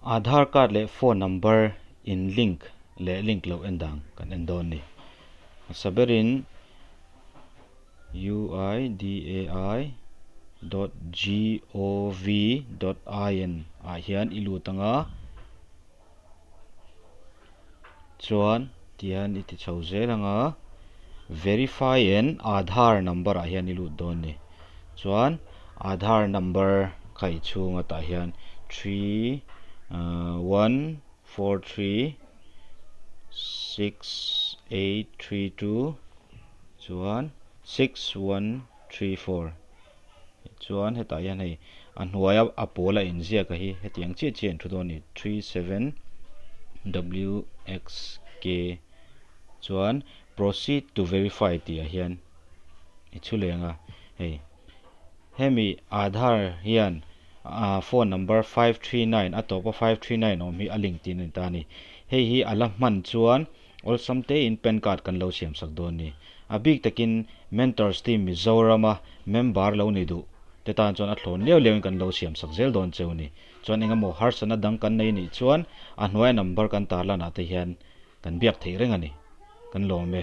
Aadhaar card leh phone number in link leh link loh en dan kan en dawn ni. Hmasa berin uidai dot gov dot in ah hian i lut ang a, chuan tihian i ti chho zel ang a, verify in Aadhaar number ah hian i lut dawn ni. Chuan Aadhaar number kha i chhung atah hian 31436832 chuan 6134 chuan hetah hian hei a hnuaia a pawl a inziak a hi hetiang chiah chiah an thu dawn a ni 37WXK chuan proceed to verify tih ah hian i chhu leng a hei hemi Aadhaar hian phone number 539 a tawpa 539 awm hi a link tih a ni ta a ni hei hi a la hman chuan awlsam tein pan card kan lo siam sak dawn a ni. A bik takin Mentors team Mizorama member lo ni duh te tan chuan a thlawn liau liauin kan lo siam sak zel dawn cheu a ni. Chuan engemaw harsatna dang kan nei nih chuan a hnuaia number kan tarlanah te hian kan biak theih reng a ni. Kan lawm e.